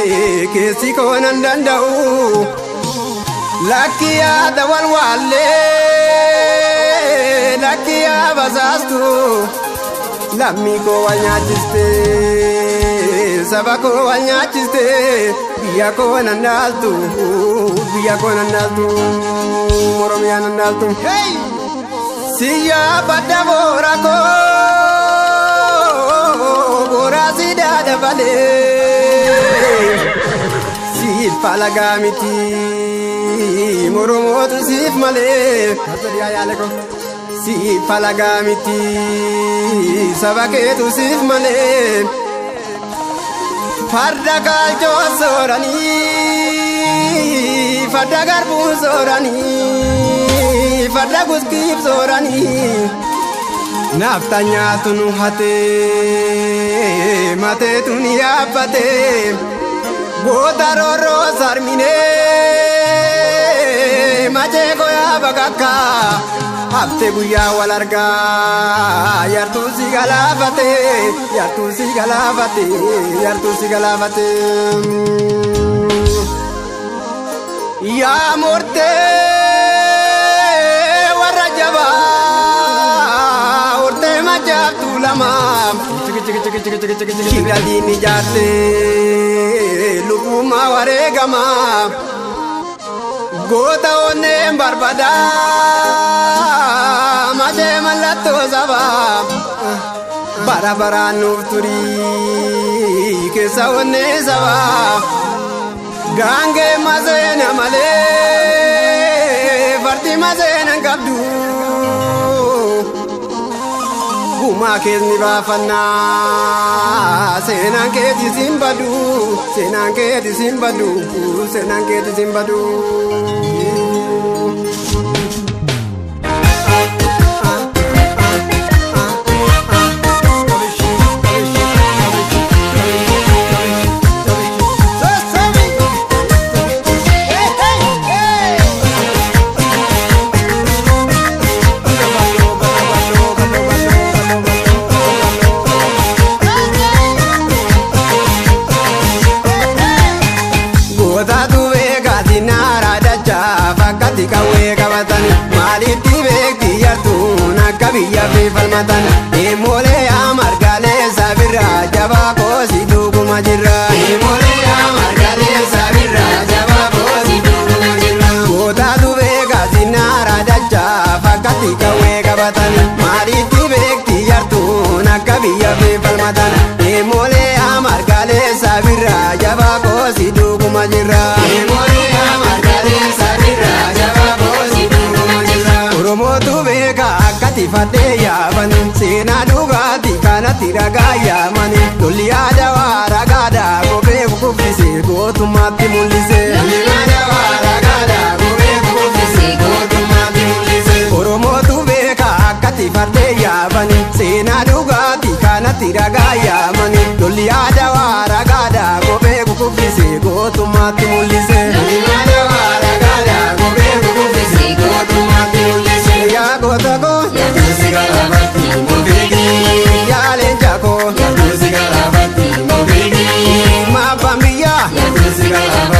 Keessi koo nan danda'u lakki yaada walwaallee lakki yaa basaastu lammii koo wal nyaachiste saba koo wal nyaachiste biyya koo nan dhaaltu biyya koo nan dhaaltu Oromiyaa nan dhaaltu. Siyyaa badda boora koo boora si daadabalee siif falagaa miti moromootu siif malee siif falagaa miti saba keetu siif malee farda kaalchoo sooranii farda garbuu sooranii farda guskiif sooranii naaftanyaatu nu hatee mateetu ni yaabbatee goota roorroo sarminee machee koyaa bakakka hafte guyyaa wal argaa yartuu si galaafatee yartuu si galaafatee yartuu si galaafatee. Yaa murtee warra jabaa hortee majaaftu lama shigaliin ijaartee lubbummaa wareegama goota onneen barbaada machee mallattoo sabaa bara baraan nuuf turii keessa onnee sabaa. Gaangee maseena malee fardi maseena hin qabdu gumaa keessni baafannaa seenaan keetis hin badu seenaan keetis hin badu seenaan keetis hin badu. Maalitti beekti yartuun akka biyya fi falmatan Imoolee margaalee sabirraa jabaa koosi duuguma jirra. Imoolee margaalee sabirraa jabaa koosi duuguma jirra. Gootaatu beekaa sinaara dachaa fakkatti qawwee qabatan maalitti beekti yartuun akka biyya fi falmatan Imoolee margaalee sabirraa jabaa koosi duuguma jirra. Imoolee margaalee sabirraa jabaa koosi duuguma jirra. Oromootu beeka akkati fadhee yaaban seenaa dhugaatii kanatti ragaa yaaman lolli yaada waa ragaadhaa kophee kukuffise gootummaatti mul'ise. Lolli yaada waa ragaadhaa kophee kukuffise gootummaatti mul'ise. Oromootu beeka akkati fadhee yaaban seenaa dhugaatii kanatti ragaa yaaman lolli yaada waa ragaadhaa kophee kukuffise gootummaatti mul'ise. Lolli yaada waa ragaadhaa kophee kukuffise gootummaatti mul'ise. Yaa goota koo Yartuu si galaafatti moofeegi. yaa leenca koo Yartuu si galaafatti moofeegi. maabbaan biyyaa Yartuu si galaafatti.